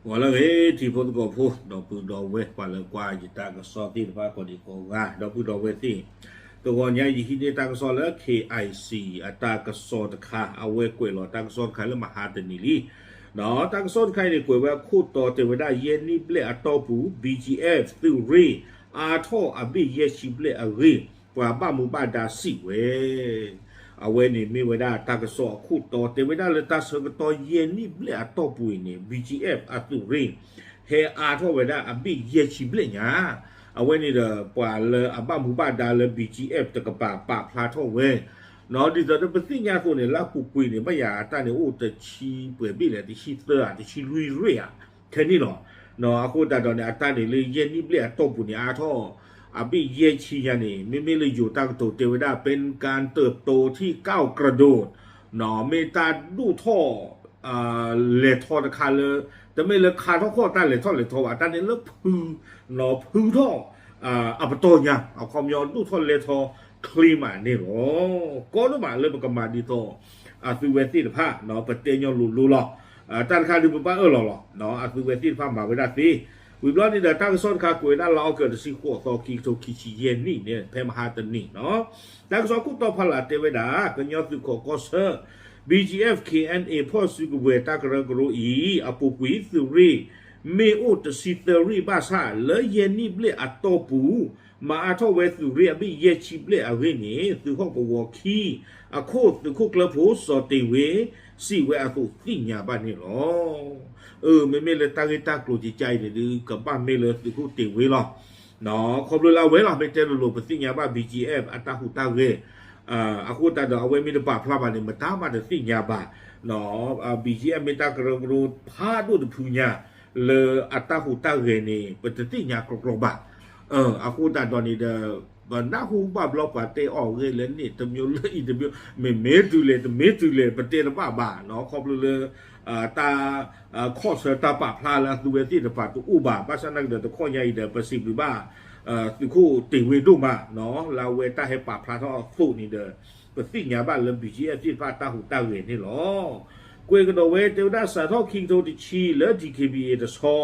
ဂီၤလၢအဂ့ၤ ထံဖိသကိးဖိ ဒီပုၢ်ဒီဝဲၢ် ပှၤလၢကွၢ်ယတၢ်ကစီၣ်သ့ၣ်တဖၣ်ကိးဒံကိးဂၤ ဒီပုၢ်ဒီဝဲၢ်သ့ၣ်, တဂီၤညါယဟံးန့ၢ်တၢ်ကစီၣ်လၢ K I C အတၢ်ကစီၣ်တခါ အဝဲကွဲးလီၤတၢ်ကစီၣ်တခါလၢမဟါတနံၤလံ. ဒီးတၢ်ကစီၣ်တခါအံၤန့ၣ် ကွဲးဝဲအခိၣ်တီတဲဝဲဒၣ် ယဲၢ်နံၣ်ဘျဲၣ်အတီၢ်ပူၤ B G F သုးရ့ၣ် အါထီၣ်အဘ့ၣ်ယဲၢ်ဆံဘျဲၣ်အဂ့ၢ် ပှၤဘၣ်မူဘၣ်ဒါစံးဝဲ အဝဲန့ၣ်မ့ၢ်ဝဲဒၣ်တၢ်ကစီၣ်အခိၣ်တီ တဲဝဲဒၣ်လၢတၢ်ဆၢကတီၢ်ယဲၢ်နံၣ်ဘျဲၣ်အတီၢ်ပူၤအံၤန့ၣ် B G F အသုးရ့ၣ် ဟဲအါထီၣ်ဝဲဒၣ်အဘ့ၣ်ယဲၢ်ဆံဘျဲၣ်ညါ, အဝဲန့ၣ်ဒီးပှၤလၢအဘၣ်မူဘၣ်ဒါလၢ B G F တကပၤပာ်ဖျါထီၣ်ဝဲ, ဒ်သိးဒီးပသ့ၣ်ညါအသိးန့ၣ် လၢအပူၤကွံာ်န့ၣ် ဘၣ်ယၤအတၢ်န့ၣ်အိၣ်တဆံပှဲၤဘ့ၣ်လဲၣ် တဆံသၢဧါ တဆံလွံၢ်ရ့ၣ်ဧါ ခဲန့ၣ်လီၤ. အဃိသတးဒီးန့ၣ် အတၢ်န့ၣ်လၢယဲၢ်နံၣ်ဘျဲၣ်အတီၢ်ပူၤန့ၣ် အါထီၣ် အဘ့ၣ်ယဲၢ်ဆံညါန့ၣ် မ့မ့ၢ်လၢယိၤတၢ်ကတိၤတဲဝဲဒၣ် เป็นการเติบโตที่ก้าวกระโดด မ့ၢ်တၢ်ဒိၣ်ထီၣ် လဲၤထီတခါလၢ တမ့ၢ်လၢခါထီၣ်ခီၣ်တၢ်လဲၤထီၣ်လဲၤထီဘၣ် တၢ်န့ၣ်လၢဖု ဖုထီၣ် အပတီၢ်ညါ အခီပညီဒိၣ်ထီၣ်လဲၤထီချ့မးန့ၣ်လီၤ. ကီဒိၣ်မးလၢပကမၤဒ်သိး အသုဝဲသ့ၣ်တဖၣ် ပတဲညီလိၤလိၤလီၤ. တၢ်တခါဒုးပဘၣ်အၢၣ်လီၤလီၤ အသုဝဲသ့ၣ်တဖၣ်မၤဝဲဒၣ်သ့. ဝံၤဘျီန့ၣ်ဒီးတၢ်ကစီၣ်တခါကွဲးဝဲဒၣ်လါအီကူးတဆံဃိးသီ ခံကထိခံဆံယဲၢ်နံၣ်န့ၣ် ဖဲမဟါတနံၤ တၢ်ကစီၣ်ခိၣ်တီဖးလၢ်တဲဝဲဒၣ် ကညီသုးခိးကီၢ်ဆၢ B G F K N A ဖီၣ်စုကဝဲၤတၢ်ကရၢကရိအံၤ အပူၤကွံာ်သုးရ့ၣ် မ့ၢ်အိၣ်တဆံသၢရ့ၣ်ဘၣ်ဆၣ် လၢယဲၢ်နံၣ်ဘျဲၣ်အတီၢ်ပူၤ မၤအါထီၣ်ဝဲသုးရ့ၣ်အဘ့ၣ်ယဲၢ်ဆံဘျဲၣ်အဂ့ၢ်န့ၣ် သုးဟီၣ်ကဝီၤခံ အခိၣ်သုးခိၣ်ကျၢၢ်ဖိစီၤတ့ၤဝ့ စံးဝဲအသိးသ့ၣ်ညါဘၣ်န့ၣ်လီၤ. အၢ မ့မ့ၢ်လၢတၢ်ဂ့ၢ်တၢ်ကျိၤကကါအံၤန့ၣ်ဒုး ကဘၣ်မ့ၢ်လၢသုးခိၣ်တ့ၤဝ့လီၤ. ခီဖျိလၢအဝဲလီၤ မ့ၢ်တဲလိၤလိၤ ပသ့ၣ်ညါဘၣ် B G F အတၢ်ဟူးတၢ်ဂဲၤ အဃိသတးဒီး အဝဲမ့ၢ်တပာ်ဖျါဘၣ်န့ၣ် မတၤမးတသ့ၣ်ညါဘၣ်. B G F မ့ၢ်တၢ်ကရၢကရိဖးဒိၣ်တဖုညါ လၢအတၢ်ဟူးတၢ်ဂဲၤန့ၣ် ပတသ့ၣ်ညါကြီကြီဘၣ်. အဃိသတးဒီးန့ၣ်ဒီး ပနၢ်ဟူဘၣ်ဘျီပှၤတဲအီၤဂ့ၢ်လၢန့ၣ်တမျိုးလၢအံၤတမျိုး မ့မ့ၢ်တုၤလဲၣ် တမ့ၢ်တုၤလဲၣ် ပတဲတဘၣ်ဘၣ်နီၤ ခီဖျိလၢ တၢ် ခီၣ်ဆၢတၢ်ပာ်ဖျါလၢအသုဝဲသ့ၣ်တဖၣ်တအိၣ်ဘၣ် ဘၣ်ဆၣ်သနာ်က့ဒီးတခီညါအံၤဒီး ပစံးဘျုးဘၣ် သုးခိၣ်တ့ၤဝ့ဒိၣ်မးနီၤ လၢအဝဲတၢ်ဟဲပာ်ဖျါထီၣ်အသိးန့ၣ်ဒီး ပသ့ၣ်ညါဘၣ်လၢ B G F သ့ၣ်တဖၣ်တၢ်ဟူးတၢ်ဂဲၤန့ၣ်လီၤ. ကွဲးကဒီးဝဲတဲဝဲဒၣ်စးထီၣ်ခံကထိတဆံလၢ D K B A တဆီ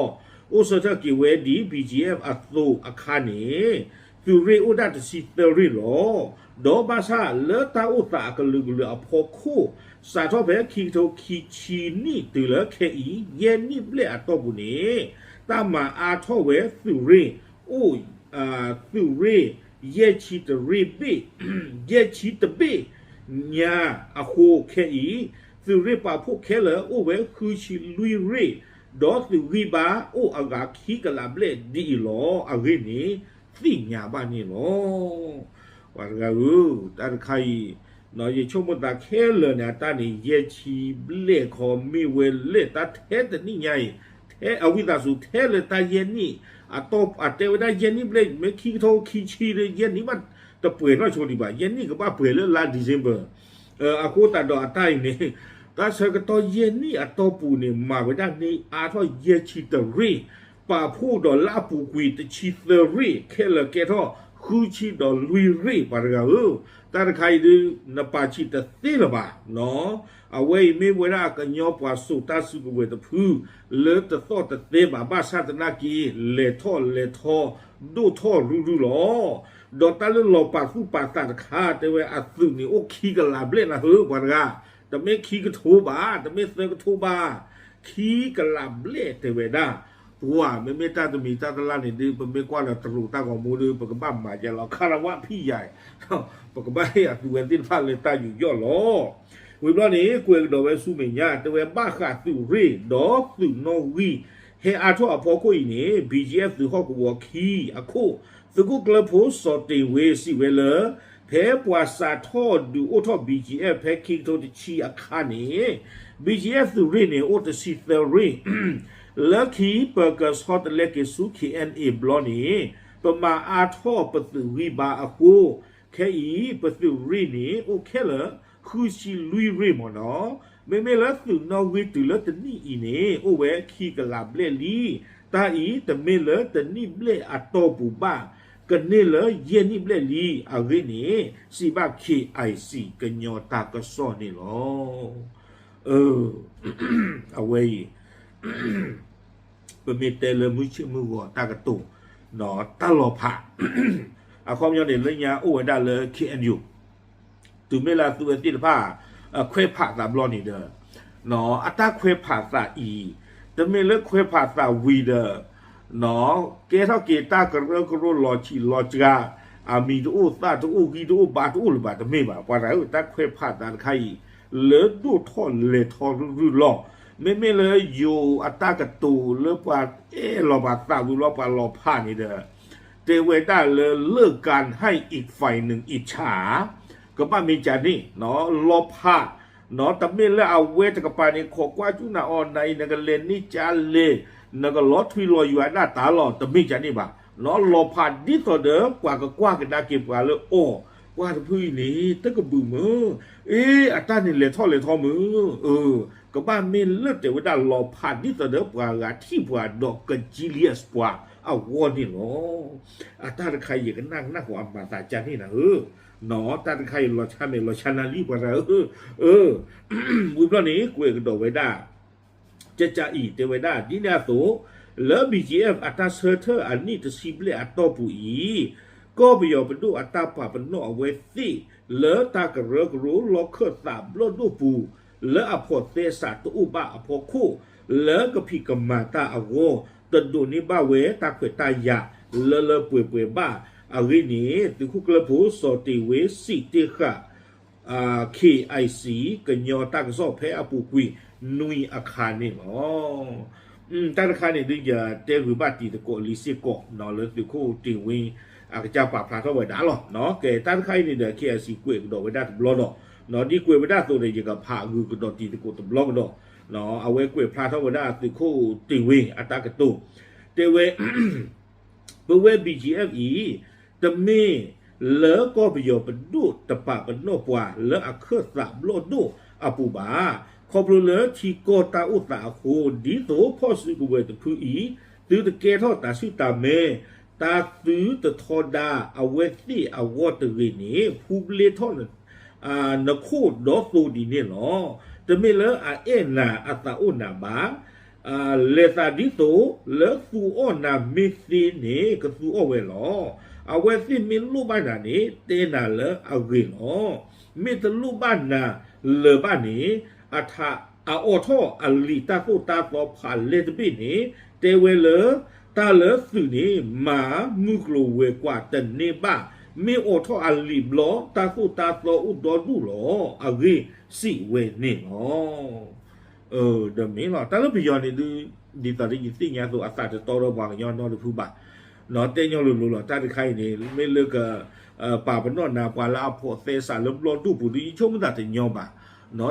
အိၣ်ဆၢထၢၣ်က့ၤဝဲဒ် B G F အသိးအခါန့ၣ် သုးရ့ၣ်အိၣ်ဒၣ်တဆံသၢရ့ၣ်လီၤ. ဒီးဘၣ်ဆၣ်လၢတၢ်အိၣ်သးအကလုာ်ကလုာ်အဖီခိၣ် စးထီၣ်ဖဲခံကထိခံဆံနံၣ်တုၤလၢခဲအံၤ ယဲၢ်နံၣ်ဘျဲၣ်အတီၢ်ပူၤန့ၣ် တၢ်မၤအါထီၣ်ဝဲသုးရ့ၣ် အိၣ် သုးရ့ၣ် ယဲၢ်ဆံတရ့ၣ်ဘ့ၣ် ယဲၢ်ဆံတဘ့ၣ်ညါအဃိခဲအံၤ သုးရ့ၣ်ပာ်ဖှိၣ်ခဲလၢာ်အိၣ်ဝဲဃုဆံလွံၢ်ရ့ၣ် ဒီးသုးဂံၢ်ဘါအိၣ်အဂၤခံကလးဘျဲၣ်ဒ်အံၤလီၤ. အဂ့ၢ်န့ၣ် သ့ၣ်ညါဘၣ်န့ၣ်လီၤ. ပှၤတဂၤဧၢ, တၢ်တခါအံၤ ယဆိကမိၣ်သးခဲလၢာ်န့ၣ် အတၢ်န့ၣ် ယဲၢ်ဆံဘျဲၣ်ခီမ့ၢ်ဝဲလဲၣ် တၢ်ထဲတနံၣ်ညါအံၤ ထဲအဝံသးစူၤ ထဲလၢတၢ်ယဲၢ်နံၣ် အတီၢ် အတဲဝဲဒၣ်ယဲၢ်နံၣ်ဘျဲၣ် မ့ၢ်ခံကထိခံဆံဒီး ယဲၢ်နံၣ်ဘၣ်တပှဲၤနီၢ်ဆိဒံးဘၣ် ယဲၢ်နံၣ်ကဘၣ်ပှဲၤလၢလါ December အဃိသတးဒီးအတၢ်အံၤန့ၣ် တၢ်ဆၢကတီၢ်ယဲၢ်နံၣ်အတီၢ်ပူၤန့ၣ် မၤဝဲဒၣ်န့ၢ်အါထီၣ်ယဲၢ်ဆံတရ့ၣ် ပာ်ဖှိၣ်ဒီးလၢအပူၤကွံာ်တဆံသၢရ့ၣ် ခဲလၢာ်ကဲထီၣ်ဃုဆံဒီးလွံၢ်ရ့ၣ် ပှၤတဂၤဧၢ, တၢ်တခါအံၤဒုး နပာ်ဆံးတသ့လၢၤဘၣ်နီၤ, အဝဲအံၤမ့ၢ်ဝဲဒၣ်ကညီပှၤစိာ်တၢ်စုကဝဲၤတဖု လၢတသီၣ်တသဲဘၣ် ဘၣ်ဆၣ်သနာ်က့ လဲၤထီၣ်လဲၤထီ ဒိၣ်ထီၣ်ရုရုလီၤ. ဒီးတၢ်လၢလီၤပာ်သူၣ်ပာ်သးတခါ တဲဝဲအသုးန့ၣ်အိၣ်ခံကလးဘျဲၣ်နၤဧၢ ပှၤတဂၤ, တမ့ၢ်ခံကထိဘၣ် တမ့ၢ်သၢကထိဘၣ် ခံကလးဘျဲၣ်တဲဝဲဒၣ်, ပှၤမ့မ့ၢ်တၢ်တမံၤတၢ်တလၢ်န့ၣ်ဒုး ပမ့ၢ်ကွၢ်လၢတရူးတၢ်ဂီၤမူဒုး ပကဘၣ်မၤယဲလီၤ ခါရဝၣ်ဖံးယၤ, ပကဘၣ်ဟ့ၣ်အသုဝဲသ့ၣ်တဖၣ်လၢတၢ်ယူးယီၣ်လီၤ. ဝံၤဘျီန့ၣ် ကွဲးကဒီးဝဲဆူမဲာ်ညါ တဲဝဲဘၣ်ဃးသုးရ့ၣ်ဒီးသုးနီၣ်ဂံၢ် ဟဲအါထီၣ်အဖီခိၣ်အံၤန့ၣ် BGF သုးဟီၣ်ကဝီၤခံအခိၣ် သုးခိၣ်ကျၢၢ်ဖိစီၤတ့ၤဝ့စံးဝဲလၢ ဖဲပှၤစးထီၣ်ဒုးအိၣ်ထီၣ် BGF ဖဲခံကထိတဆံအခါန့ၣ် BGF သုးရ့ၣ်န့ၣ် အိၣ်တဆံသၢရ့ၣ် လၢခံပကဆီတလဲက့ၤဆူ KNA ဘျီန့ၣ် ပမၤအါထီၣ်ပသုးဂံၢ်ဘါအဃိ ခဲအံၤ ပသုးရ့ၣ်န့ၣ် အိၣ်ခဲလၢာ် ဃုဆံလွံၢ်ရ့ၣ်မ့ၢ်နီၤ, မ့မ့ၢ်လၢသုးနီၣ်ဂံၢ်တုၤလၢတနံၣ်အံၤန့ၣ် အိၣ်ဝဲခံကလးဘျဲၣ်လံ. တၢ်အံၤတမ့ၢ်လၢတနံၣ်ဘျဲၣ်အတီၢ်ပူၤဘၣ်, ကန့ၢ်လၢယဲၢ်နံၣ်ဘျဲၣ်လံ. အဂ့ၢ်န့ၣ် စံးဘၣ် KIC ကညီတၢ်ကစီၣ်န့ၣ်လီၤ. အဝဲအံၤ ပ ပမ့ၢ်တဲလၢမုၢ်ဆ့ၣ်မုၢ်ဂီၤတၢ်ကတိၤ တၢ်လီၤဖး အခီပညီန့ၣ် လၢညါအိၣ်ဝဲဒၣ်လၢ K N U တုၤမ့ၢ်လၢအသုဝဲသ့ၣ်တဖၣ် ခွဲးဖးသးဘျီန့ၣ်ဒီး အတၢ်ခွဲးဖးသးအံၤ တမ့ၢ်လၢခွဲးဖးသးဝံၤဒီး ကဲထီၣ်က့ၤတၢ်ကရၢကရိလီၤဆံးလီၤစှၤ အမံၤတအိၣ်သၣ်တအိၣ်ဂံၢ်တအိၣ်ဘါတအိၣ်လၢၤဘၣ်တမ့ၢ်ဘၣ် ပှၤတဂၤဧၢ တၢ်ခွဲးဖးသးတခါအံၤ လၢဒိၣ်ထီၣ်လဲၤထီရုၢ်ရုၢ်လီၤ. မ့မ့ၢ်လၢယိၤအတၢ်ကတိၤလၢပှၤအဲၣ်လီၤပှၤသးဝံၤဘျီပှၤလီၤဖးန့ၣ်ဒီး တဲဝဲဒၣ်လၢ เลิกกันให้อีกฝ่ายหนึ่งอิจฉา ကဘၣ်မ့ၢ်ကန့ၣ် လီၤဖး တမ့ၢ်လၢအဝဲတကပၤန့ၣ် ခိးကွၢ်ကၠူၣ်နၤအီၤနၤအံၤ နကလဲၤန့ၢ်ကလဲၤ နကလီၤထွံလီၤယွၤဒၣ်တၢ်လီၤ တမ့ၢ်ကန့ၣ်ဘၣ်. လီၤဖးဒ်သိးဒီးပှၤကကွၢ်ကဒါက့ၤပှၤလၢအီၤ ပှၤတဖုအံၤန့ၣ် တကဘုးမုာ် အ့ အတၢ်န့ၣ်လဲၤထီၣ်လဲၤထီမုာ် အၢ ကဘၣ်မ့ၢ်လၢတဲဝဲဒၣ်လီၤဖးဒ်သိးဒီးပှၤဂၤထံၣ်ပှၤဒီးကကံလံအစပှၤအဂီၢ်န့ၣ်လီၤ. အတၢ်တခါအံၤ ယကနၣ်ကနၣ်ဃီအမၤသးကန့ၣ်နၤဧၢ, တၢ်တခါအံၤလီၤဆါမဲာ်လီၤဆါနါလံပှၤတဂၤဧၢ, အၢ ဝံၤဘျီန့ၣ် ကွဲးကဒီးဝဲဒၣ် ကကအံၤတဲဝဲဒၣ် ဒ်န့ၣ်အသိး လၢ B G F အတၢ်ဆၢထၢၣ်အနံၣ်တဆံဘျဲၣ်အတီၢ်ပူၤအံၤ ကီၢ်ပယီၤပဒိၣ်အတၢ်ပာ်ပနီၣ်အဝဲသ့ၣ် လၢတၢ်ကရၢကရိလီၢ်ခၢၣ်သးဘျီၣ်ဒိၣ်ပူၤ လၢအဖိးသဲစးတအိၣ်ဘၣ်အဖီခိၣ် လၢကဖံးကမၤတၢ်အဂီၢ် တဒိးန့ၢ်ဘၣ်ဝဲတၢ်ခွဲးတၢ်ယာ် လၢလၢပှဲၤပှဲၤဘၣ်အဂ့ၢ်န့ၣ် သုးခိၣ်ကျၢၢ်ဖိစီၤတ့ၢ်ဝ့စံးတ့ၢ်ဃာ် K I C ကညီတၢ်ကစီၣ်ဖဲအပူၤကွံာ်နွံအခါန့ၣ်လီၤ. တၢ်တခါန့ၣ်ဒုးယတဲဂုာ်ဘၣ်တံၤသကိးလံစ့ၢ်ကီး လၢသုးခိၣ်တ့ၢ်ဝ့ အကစၢ်ပာ်ဖျါထီၣ်ဝဲဒၣ်လီၤ. ကဲတၢ်တခါအံၤန့ၣ်ဒီး K I C ကွဲးကဒီးဝဲဒၣ်တဘျီဒီး ဒ်ကွဲးဝဲဒၣ်အသိးန့ၣ် ယကဖးဂုာ်ကဒီးတံၤသကိးတဘျီကဒီး အဝဲကွဲးဖျါထီၣ်ဝဲဒၣ်သုးခိၣ်တ့ၢ်ဝ့အတၢ်ကတိၤ တဲဝဲ ပဝဲ B G F အံၤ တမ့ၢ်လၢကီၢ်ပယီၤပဒိၣ်တပာ်ပနီၣ်ပှၤ လၢအခၢၣ်သးဘျီၣ်ဒိၣ်အပူၤဘၣ်. ခီဖျိလၢထံကီၢ်တၢ်အိၣ်သးအဃိ ဒ်သိးဖီၣ်စုကဝဲၤတဖုအံၤ သုတကဲထီၣ်တၢ်ဆူၣ်တၢ်မဲ တၢ်သုတထီဒါအဝဲသ့ၣ်အဂီၢ်တဂ့ၤန့ၣ် ဖူဘျ့ထီၣ် နခိၣ်ဒီသိဒ်န့ၣ်လီၤ. တမ့ၢ်လၢအအဲၣ်နၤအသးအိၣ်နၤဘၣ်. လဲၤသးဒ်သိးလၢသူအီၣ်နၤမ့ၢ်သ့န့ၣ် ကသူအီၣ်ဝဲလီၤ. အဝဲသ့ၣ်မ့ၢ်လိၣ်ဘၣ်နၤန့ၣ် တဲနၤလၢအဂ့ၤလီၤ. မ့ၢ်တလိၣ်ဘၣ်နၤလၢၤဘၣ်န့ၣ် အထး အအိးထီၣ်အလံာ်တၢ်သိၣ်တၢ်သီဖးလဲၢ်တဘ့ၣ်န့ၣ် တဲဝဲလၢ တၢ်လၢသုးန့ၣ် မၤမုၢ်ကျိၤဝဲၤကွာ်တန့ၢ်ဘၣ်, မ့ၢ်အိးထီၣ်အလံာ်ဘျီ တၢ်သိၣ်တၢ်သီအိၣ်ဒီဒူၣ်လီၤ အဂ့ၢ်စံးဝဲန့ၣ်လီၤ. ဒီးမ့ၢ်လီၤ တၢ်လၢပယီၤန့ၣ်ဒုး ဒ်သိးဒီးယသ့ၣ်ညါအသိး အသးတတီဒီးပှၤကညီနီတဖုဘၣ်. တဲညီလိၤလိၤလီၤ တၢ်တခါအံၤန့ၣ် မ့ၢ်လၢက ပာ်ပနီၣ်နၤပှၤလၢအဖိးသဲစးလၢဘျီၣ်ဒိၣ်ပူၤဒုး ယဆိကမိၣ်သးတညီဘၣ်.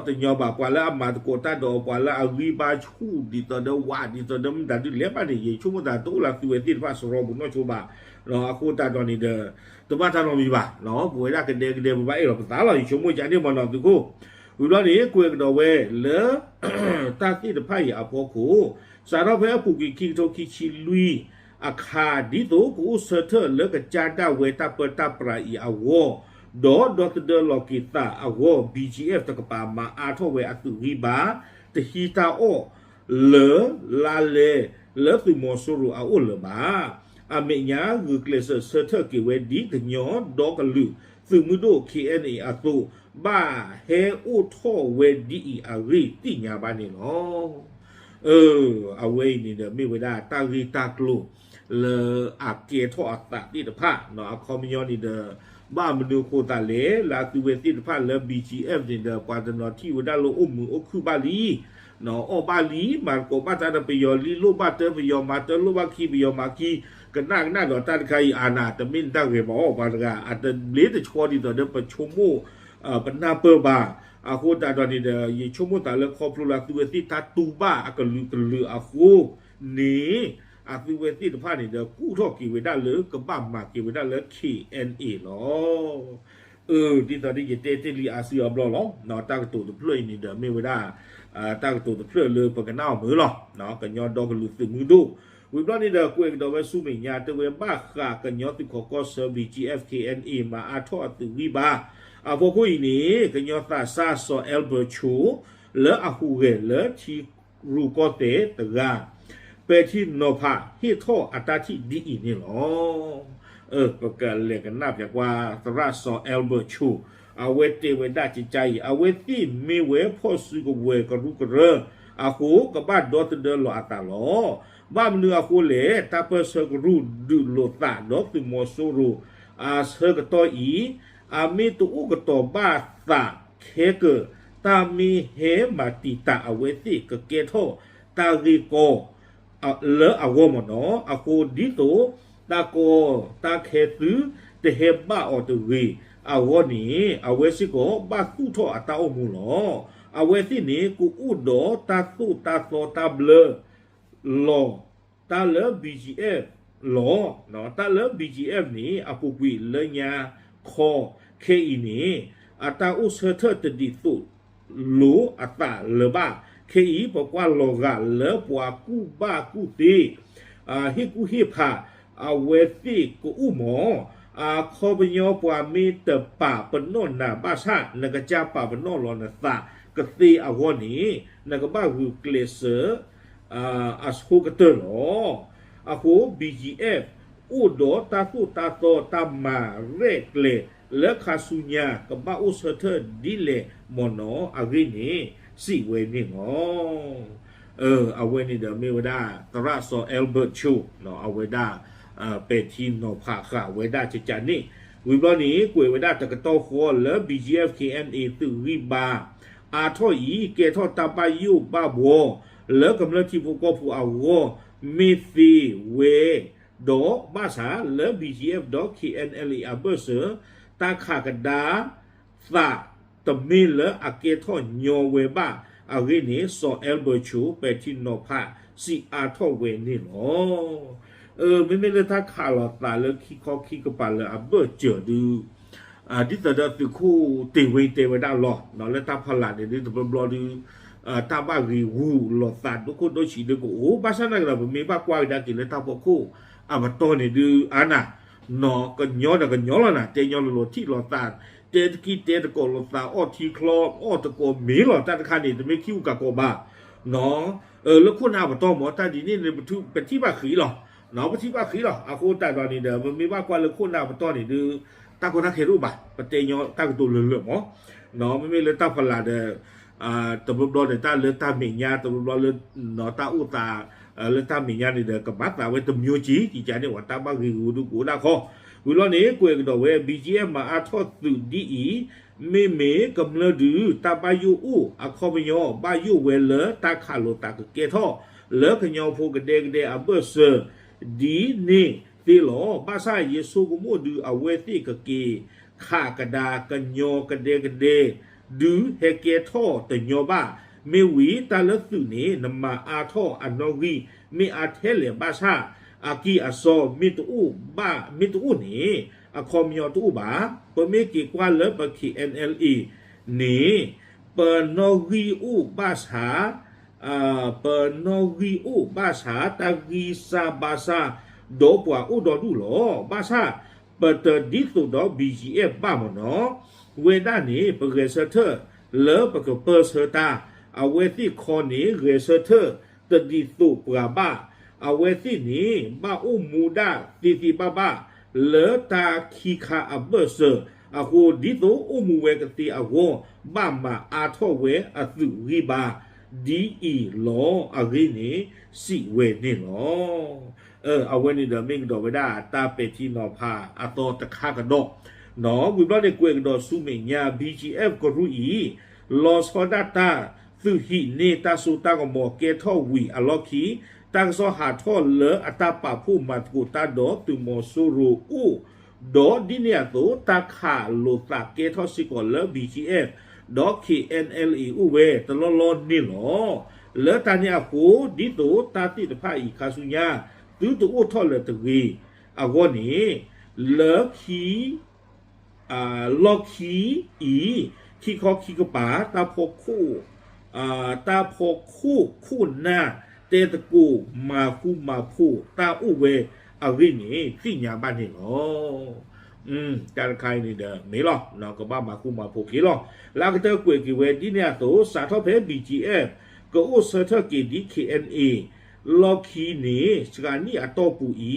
တညီဘၣ် ပှၤလၢအမၤသကိးတၢ်ဒီး ပှၤလၢအဂံၢ်ဘါဆူၣ်ဒ်သိးဒီးဝး ဒ်သိးဒီးမတၤဒုးလဲၤဘၣ်န့ၣ် ယဆိကမိၣ်သးတအိၣ်လၢသုဝဲသ့ၣ်တဖၣ်စရီပူၤနီၢ်ဆိဘၣ်. အဃိသတးဒီးန့ၣ်ဒီး တဘၣ်တၢ်နီတမံၤဘၣ်. ပဝဲဒၣ်ကဒဲကဒဲ ပဘၣ်အဲၣ်လီၤပသးလီၤ ယဆိကမိၣ်ကန့ၣ်မ့ၢ်နီၤသုးခိၣ်. ဝံၤဘျီန့ၣ် ကွဲးကဒီးဝဲလၢ တၢ်သ့ၣ်တဖၣ်အံၤအဖီခိၣ် စးထီၣ်ဖဲအပူၤကွံာ်ခံကထိခံဆံလွံၢ်အခါ ဒ်သိးကအိၣ်ဆၢထၢၣ်လၢကစၢ်ဒၣ်ဝဲတၢ်ပၢတၢ်ပြးအံၤအဂီၢ် ဒီးဒီသဒၢလီၤက့ၤသးအဂီၢ် B G F တကပၤမၤအါထီၣ်ဝဲအသုးဂံၢ်ဘါ တဟံးတၢ်အီၣ်လၢ လါလဲ လၢသုးမီၤစိရိၤအအိၣ်လၢၤဘၣ်. အမဲာ်ညါဂုာ်ကျဲးစၢးဆၢထၢၣ်က့ၤဝဲဒ်ကညီဒီကလုာ်သုးမုၢ်ဒိၣ် K N A အသိး ဘၣ်ဟဲအိၣ်ထီၣ်ဝဲဒ်အံၤအဂ့ၢ်သ့ၣ်ညါဘၣ်န့ၣ်လီၤ. အၢ အဝဲအံၤန့ၣ်ဒီးမ့ၢ်ဝဲဒၣ်တၢ်ဂ့ၢ်တၢ်ကျိၤ လၢအကဲထီၣ်အသးသ့ၣ်တဖၣ် အခီပညီန့ၣ်ဒီး ဘၣ်မနုၤအဃိသတးလဲၣ် လၢအသုဝဲသ့ၣ်တဖၣ်လၢ B G F န့ၣ်ဒီး ပှၤတနီၤထံၣ်ဝဲဒၣ်လၢအိၣ်မုာ်အိၣ်ခုၣ်ဘၣ်လံ အီၣ်ဘၣ်လံ မၤသကိးဘၣ်တၢ်ဒီးပယီၤလံ လိၣ်ဘၣ်တၢ်ပယီၤမၤတၢ် လိၣ်ဘၣ်ခံပယီၤမၤခံ ကနၣ်ကနၣ်ဒီးတၢ်တခါအံၤအါနၤ တမ့ၢ်တၢ်ဂဲၤဘၣ်အီၤပှၤတဂၤ အတဘျ့တဆှီဒ်သိးဒီးပဆိကမိၣ် ပနၢ်ပၢၢ်ဘၣ်. အဃိသတးဒီးန့ၣ်ဒီး ယဆိကမိၣ်သးလၢခီဖျိလၢအသုဝဲသ့ၣ်တၢ်တူၢ်ဘၣ်အကလုာ်ကလုာ်အဃိန့ၣ် အသုဝဲသ့ၣ်တဖၣ်န့ၣ်ဒီး ကူၣ်ထီၣ်က့ၤဝဲဒၣ်လၢကဘၣ်မၤက့ၤဝဲဒၣ်လၢ K N A လီၤ. အၢ ဒ်သိးဒ်ယတဲတ့ၢ်လံအါစုအါဘျီလီၤ. တၢ်ကတိၤတဖျၢၣ်အံၤန့ၣ်ဒီးမ့ၢ်ဝဲဒၣ် တၢ်ကတိၤတဖျၢၣ်လၢပကနၣ်အီၤမုာ်လီၤ. ကညီဒီကလုာ်သုးမုၢ်ဒိၣ် ဝံၤဘျီန့ၣ်ဒီးကွဲးကဒီးဝဲဆူမဲာ်ညါ တဲဝဲဘၣ်ဃးကညီသုးခိးကီၢ်ဆၢ B G F K N A မၤအါထီၣ်အသုးဂံၢ်ဘါ အဖီခိၣ်အံၤန့ၣ် ကညီသးစၢ်စီၤ Albert Cho လၢအဟူးဂဲၤလၢထံရူၢ်ကီၢ်သဲးတဂၤ ပဲာ်ထံနီၤဖးဟ့ၣ်ထီၣ်အတၢ်ထံၣ်ဒ်အံၤန့ၣ်လီၤ. ပကလဲၤကနၣ်ပၠးကွၢ် သရၣ်စီၤ Albert Cho အဝဲတဲဝဲဒၣ်ကကါအံၤ အဝဲသ့ၣ်မ့ၢ်ဝဲဖီၣ်စုကဝဲၤကရူၢ်ကရၢအဃိ ကဘၣ်ဒီသဒၢလီၤအသးလီၤ. ဘၣ်မနုၤအဃိလဲၣ်, တၢ်ပၢၢ်ဆၢကရူၢ်ဒုးလိာ်သးဒီးသုးမီၤစိရိၤအဆၢကတီၢ်အံၤ အမ့ၢ်တအိၣ်ကတီၤဘၣ်သးခဲကၢာ် တၢ်မ့ၢ်ဟဲမၤတံာ်တာ်အဝဲသ့ၣ်ကကဲထီၣ်တၢ်ဂ့ၢ်ကီ လၢအဂီၢ်မ့ၢ်နီၤ. အဃိဒ်သိးတၢ်ကီတၢ်ခဲသုတဟဲဘၣ်အီၤတဂ့ၤအဂီၢ်န့ၣ် အဝဲစ့ၢ်ကီးဘၣ်သူၣ်ထီၣ်အတၢ်အိၣ်မူလီၤ. အဝဲသ့ၣ်န့ၣ် ကအိၣ်ဒီးတၢ်သိၣ်တၢ်သီတၢ်ဘျၢလီၤ တၢ်လၢ B G F လီၤ. တၢ်လၢ B G F န့ၣ် အပူၤကွံာ်လၢညါခီခဲအံၤန့ၣ် အတၢ်အိၣ်ဆၢထၢၣ်တဒ်သိး လိာ်အသးလၢၤဘၣ်. ခဲအံၤ ပကွၢ်လီၤဂာ်လၢပှၤကူၣ်ဘၣ်ကူၣ်သ့ ဟ့ၣ်ကူၣ်ဟ့ၣ်ဖးအဝဲသ့ၣ်ကအိၣ်မး, အခီပညီပှၤမ့ၢ်တပာ်ပနီၣ်နၤဘၣ်ဆၣ် နကစၢ်ပာ်ပနီၣ်လီၤနသးကသ့အဂီၢ်န့ၣ် နကဘၣ်ဂုာ်ကျဲးစၢး အဆိကတၢၢ်လီၤ. အဃိ B G F အိၣ်ဒီးတၢ်သိၣ်တၢ်သီတၢ်မၤရဲၣ်ကျဲၤလၢခါဆူညါ ကဘၣ်အိၣ်ဆၢထၢၣ်ဒ်လဲၣ်မ့ၢ်နီၤအဂ့ၢ်န့ၣ် စံးဝဲန့ၣ်လီၤ. အဝဲန့ၣ်ဒီးမ့ၢ်ဝဲဒၣ် သရၣ်စီၤ Albert Cho အဝဲဒၣ် ပဲာ်ထံနီၤဖးဃာ်ဝဲဒၣ်ကကါန့ၣ် ဝံၤဘျီန့ၣ် ကွဲးဝဲဒၣ်တကတီၢ်ဃီလၢ B G F K N A သုးဂံၢ်ဘါအါထီၣ်အံၤ ကဲထီၣ်တၢ်ဘၣ်ယိၣ်ဘၣ်ဘှီ လၢကမျၢၢ်ထံဖိကီၢ်ဖိအဂီၢ် မ့ၢ်သ့ဝဲ ဒီးဘၣ်ဆၣ်လၢ B G F ဒီး K N L A အဘၢၣ်စၢၤ တၢ်ခးကဒါသးတမ့ၢ်လၢအကဲထီၣ်ညီဝဲဘၣ်အဂ့ၢ်န့ၣ် စီၤ Albert Cho ပဲာ်ထံနီၤဖး စံးအါထီၣ်ဝဲန့ၣ်လီၤ. မ့မ့ၢ်လၢတၢ်ခးလိာ်သးလၢခံခီခံကပၤလၢအဘၢၣ်စၢၤဒု ဒ်သိးဒီးသုးခိၣ်တ့ၢ်ဝ့တဲဝဲဒၣ်လီၤ လၢတၢ်ဖီလာ်န့ၣ်ဒု တဘျီဘျီဒု တၢ်ဘၣ်ဂ့ၤဂူာ်လိာ်သးဒိၣ်ခိၣ်ဒိၣ်ဆံးဒုကအိၣ် ဘၣ်ဆၣ်သနာ်က့ဒီး ပမ့ၢ်ဘၣ်ကွၢ်ကဒါက့ၤလၢတၢ်ဖီခိၣ်အပတီၢ်န့ၣ်ဒု အါနၤ ကညီဒီးကညီလီၤနၤ တဲညီလိၤလိၤထံၣ်လိာ်သး တဲတကံၢ်တဲတကိးလိာ်သး အီၣ်ထံချီ အီၣ်တကိးမ့ၤလီၤ တၢ်တခါန့ၣ် တမ့ၢ်ခံဂုၤကးကီးဘၣ် လၢခိၣ်နၢ်အပတီၢ်မ့ၢ် တၢ်ဒ်န့ၣ်န့ၣ် ပထံၣ်ဘၣ်ဃံလီၤ ပထံၣ်ဘၣ်ဃံလီၤ အဃိသတးဒီးန့ၣ်ဒီး ပမ့ၢ်ဘၣ်ကွၢ်လၢခိၣ်နၢ်ပတီၢ်န့ၣ်ဒု တၢ်ကီတၢ်ခဲတအိၣ်ဘၣ် ပတဲညီတၢ်ကတိၤလၢာ်လၢာ်မ့ၢ် မ့မ့ၢ်လၢတၢ်ဖီလာ်ဒီး တဘျီဘျီန့ၣ် တၢ်လၢတၢ်မဲာ်ညါ တဘျီဘျီလၢ တၢ်အိၣ်သး လၢတၢ်မဲာ်ညါန့ၣ်ဒီး ကမၤသးဝဲတမျိုးက့ၤ ကကါန့ၣ် ပှၤတၢ်ဘၣ်ဂ့ၤဂူာ်ဒုကအိၣ်ဒၣ်ခီ ဝံၤလီၤန့ၣ် ကွဲးကဒီးဝဲ B G F မၤအါထီၣ်သုးဒ်အံၤ မ့မ့ၢ်ကမျၢၢ်ဒု တၢ်ဘၣ်ယိၣ်အိၣ် အခီပညီ ဘၣ်ယိၣ်ဝဲလၢတၢ်ခးလိာ်သးကကဲထီၣ် လၢကညီဖိကဒဲကဒဲအဘၢၣ်စၢၤ ဒ်န့ၣ်သ့လီၤ. ဘၣ်ဆၣ်ယဆိကမိၣ်ဒု အဝဲသ့ၣ်ကက့ၤခးကဒါကညီကဒဲကဒဲ ဒုဟဲကဲထီၣ်တညီဘၣ်. မ့ၢ်ဝံၤတၢ်လၢသုးန့ၣ် နမၤအါထီၣ်အနီၣ်ဂံၢ် မ့ၢ်အါထဲလဲၣ်ဘၣ်ဆၣ် အကံၢ်အစီမ့ၢ်တအိၣ်ဘၣ် မ့ၢ်တအိၣ်န့ၣ် အခီပညီတအိၣ်ဘၣ်. ပမ့ၢ်က့ၤကွၢ်လၢပ K N L A န့ၣ် ပနီၣ်ဂံၢ်အိၣ်ဘၣ်ဆၣ် ပနီၣ်ဂံၢ်အိၣ်ဘၣ်ဆၣ် တၢ်ဂံၢ်စၢ်ဘါစၢ် ဒီးပှၤအိၣ်ဒီဒူၣ်လီၤ. ဘၣ်ဆၣ် ပတဒ်သိးဒီး B G F ဘၣ်မ့ၢ်နီၤ. ဝဲဒၣ်န့ၣ် ပဂဲၤဆၢထၢၣ်လၢပကပၢၢ်ဆၢတၢ်, အဝဲသ့ၣ်ခီန့ၣ် ဂဲၤဆၢထၢၣ်တဒ်သိးပှၤဘၣ်. အဝဲသ့ၣ်န့ၣ် ဘၣ်အိၣ်မူဒၣ်သ့သ့ဘၣ်ဘၣ် လၢတၢ်ခံခါအဘၢၣ်စၢၤအဃိ ဒ်သိးအိၣ်မူဝဲကသ့အဂီၢ် ဘၣ်မၤအါထီၣ်ဝဲအသုးဂံၢ်ဘါ ဒ်အံၤလီၤအဂ့ၢ်န့ၣ် စံးဝဲန့ၣ်လီၤ. အဝဲန့ၣ်ဒီးမ့ၢ်ကဒီးဝဲဒၣ်တၢ်ပဲာ်ထံနီၤဖးအသီတခါကဒီး, ဝံၤဘျီန့ၣ်ကွဲးကဒီးဆူမဲာ်ညါ B G F ကရူၢ်အံၤ လီၤဆီဒၣ်တၢ် သုးဟံးန့ၢ်တၢ်စိတၢ်ကမီၤကဲထီၣ်ဝံၤအလီၢ်ခံ တၢ်ကစီၣ်ဟးထီၣ်လၢအတၢ်ပာ်ဖှိၣ်မၤသကိးတၢ်ဒီးသုးမီၤစိရိၤအိၣ် ဒီးဒ်န့ၣ်အသိး တၢ်ခးလိာ်သးကဲထီၣ်စ့ၢ်ကီးလၢ B G F ဒီး K N L A အိၣ်ဝဲတလီၢ်လီၢ်န့ၣ်လီၤ. လၢတၢ်န့ၣ်အဃိ ဒ်သိးတၢ်သ့ၣ်တဖၣ်အံၤခါဆူညါ သုတအိၣ်ထီၣ်လၢၤတဂ့ၤအဂီၢ်န့ၣ် လၢခံ လီၢ်ခံအံၤ ခံခီခံကပၤ တၢ်ဖီခိၣ် တၢ်ဖီခိၣ်ခိၣ်နၢ် တဲသကိးမၤဃူမၤဖိးတၢ်အိၣ်ဝဲအဂ့ၢ်န့ၣ် သ့ၣ်ညါဘၣ်န့ၣ်လီၤ. တၢ်တခါအံၤန့ၣ်ဒီးမ့ၢ်လီၤ ကဘၣ်မၤဃူမၤဖိးက့ၤလီၤ. လၢအကတၢၢ်ကွဲးက့ၤဝဲဒ်န့ၣ်အသိး စးထီၣ်ဖဲ B G F ကအိၣ်ဆၢထၢၣ်က့ၤဒ် K N A လီၢ်ခံန့ၣ် စှၤနံၣ်အတီၢ်ပူၤ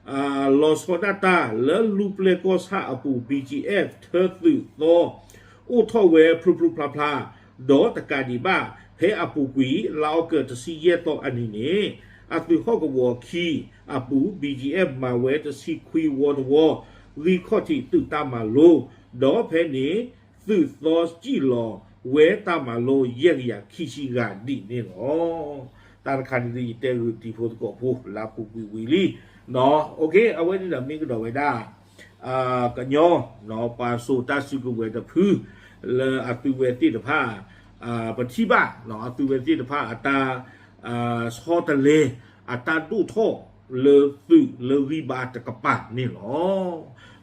အံၤ လီၤဆီဒၣ်တၢ်လၢလူၢ်ပျဲၢ်ကီၢ်ဆၣ်အပူၤ ဘံၣ်ကၠံၣ်အဲၣ် ထၢသုးသီ အိၣ်ထီၣ်ဝဲဖျိဖျိဖျါဖျါ ဒီးတကးဒံးဘၣ် ဖဲအပူၤကွံာ် လါအီကူးတဆံယဲၢ်သီအနံၤန့ၣ် အသုးဟီၣ်ကဝီၤခံအပူၤ ဘံၣ်ကၠံၣ်အဲၣ် မၤဝဲတဆံခွံဝီတဝီ ဂံၢ်ခီၣ်ထံးသုးတၢ်မၤလိ ဒီးဖဲန့ၣ် သုးသီစံၣ်လီၤဝဲတၢ်မၤလိယဲၢ်ကယၤခံဆံဂၤဒ်န့ၣ်လီၤ. တၢ်တခါန့ၣ်ဒ်ယတဲဂုာ်တံၤဖိသကိးဖိ လၢအပူၤကွံာ်ဝံၤလံ အဝဲန့ၣ်ဒီးမ့ၢ်ကဒီးဝဲဒၣ် ကညီ ပှၤစိာ်တၢ်စုကဝဲၤတဖု လၢအသုးဝဲသ့ၣ်တဖၣ် ပထံၣ်ဘၣ် အသုးဝဲသ့ၣ်တဖၣ်အတၢ် ဆီတလဲ အတၢ်ဒိၣ်ထီၣ်လၢသုးလၢဂံၢ်ဘါတကပၤန့ၣ်လီ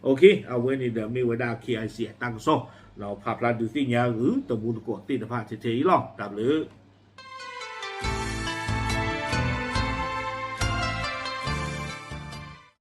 ၤ. အဝဲန့ၣ်ဒီးမ့ၢ်ဝဲဒၣ် KIC အတၢ်ကစီၣ် ဖးဖျါဒုးသ့ၣ်ညါဂုာ်တံၤဖိသကိးသ့ၣ်တဖၣ်ထဲထဲအံၤလီၤ. တၢ်ဘျုး